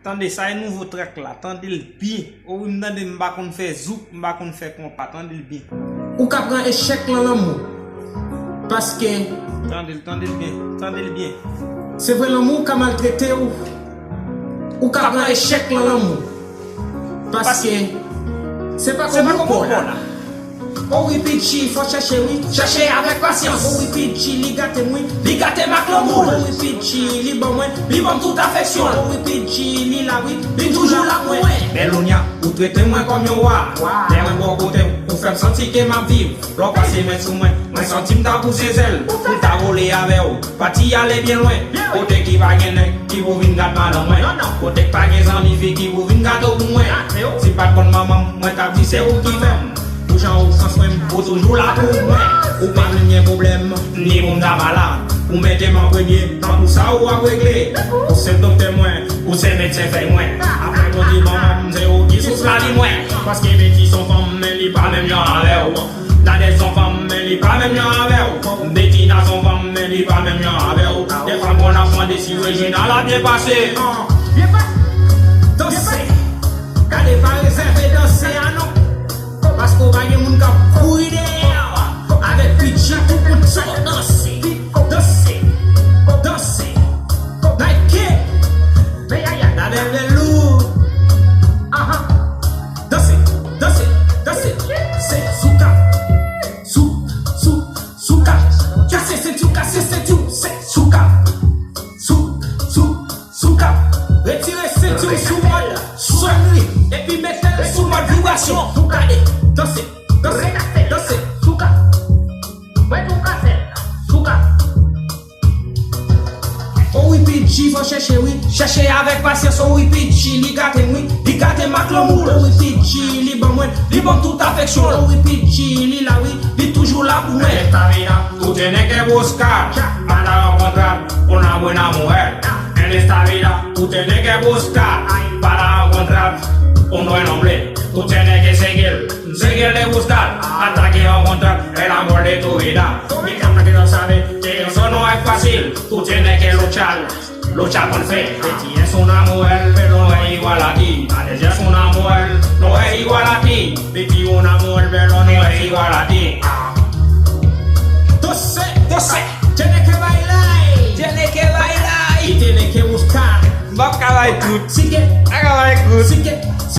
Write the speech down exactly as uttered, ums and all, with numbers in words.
Tande, sa e nouvo trèk la. Tande l byen. O wi, m tande, m pa konn fè zouk, m pa konn fè konpa. Tande l byen. Ou ka pran echèk nan lanmou. Paske Tande l, tande l byen. Tande l byen. Se vre, lanmou ka maltrete w. Ou ka pran echèk nan lanmou. Paske se pa kòman w pran la. O wi, P G, fò chèche wi. Chèche avèk pasyans. O wi, P G, li gate m wi. Li gate m ak lanmou. O wi, P G, li ban mwen. Li ban m tout afeksyon. O wi, P G, li la wi. Li toujou la pou mwen. Belonia, ou trete mwen kòm yon wa. Lè mwen bò kote w, ou fè m santi ke m ap viv. Lè w pase men sou mwen, mwen santi m ta pouse zèl. Pou ta vole avè w. Pati ale byen lwen. Kote ki pa gen nèg ki pou vin gad madanm mwen. Kote k pa gen zanmi fi ki pou vin gate w pou mwen. Si m pa t konn manman m, mwen t ap di se ou ki fè m. Pou jan ou pran swen m, ou toujou la pou mwen. Ou pa menm gen pwoblèm, ni pou m ta malad. Ou mete m an premye nan tout sa ou ap regle. Ou se doktè mwen, ou se medsen fèy mwen. Apre Bondye manman m, se ou ki sous lavi mwen. Paske Betty se yon fanm, men li pa menm jan avè w. Nadège se yon fanm, men li pa menm jan avè w. Betina se yon fanm, men li pa menm jan avè w. Defwa m konn ap mande si Reginald ap byen pase. Byen pase. Danse. Gade, pa rezève danse a non. Paske w pa gen moun k ap kouri dèyè w. Avèk P G, tout moun sa danse. Danse. Danse. Nike. Gade bèl lou. Aha. Danse, danse, danse. Se souka. Sou, sou, souka. Kase sentiu, kase sentiu. Se souka. Sou, sou, souka. Retire sentiu sou mòd sonri. Epi mete l sou mòd vibrasyon. Gade, danse, danse, danse. Souka. Mwen tou ka fè l. Souka. O wi, P G, fò chèche wi. Chèche avèk pasyans. O wi, P G, li gate m wi. Li gate m ak lanmou l. O wi, P G, li ban mwen. Li ban m tout afeksyon l. O wi, P G, li la wi. Li toujou la pou mwen. Esta vida, tú tienes que buscar para encontrar una buena mujer. En esta vida, tú tienes que buscar para encontrar un buen hombre. Tú tienes que seguir, seguir de buscar hasta que encontrar el amor de tu vida. Mi carnal, que no sabe que eso no es fácil. Tú tienes que luchar, luchar por fe. Betty es una mujer, pero no es igual a ti. Nadège es una mujer, no es igual a ti. Betty una mujer, pero no es igual a ti. Ah. Danse, danse. Tiene que bailar. Tiene que bailar. Y tiene que buscar. M p ap ka bay tout. Sigue, M p ap ka bay tout. Sigue,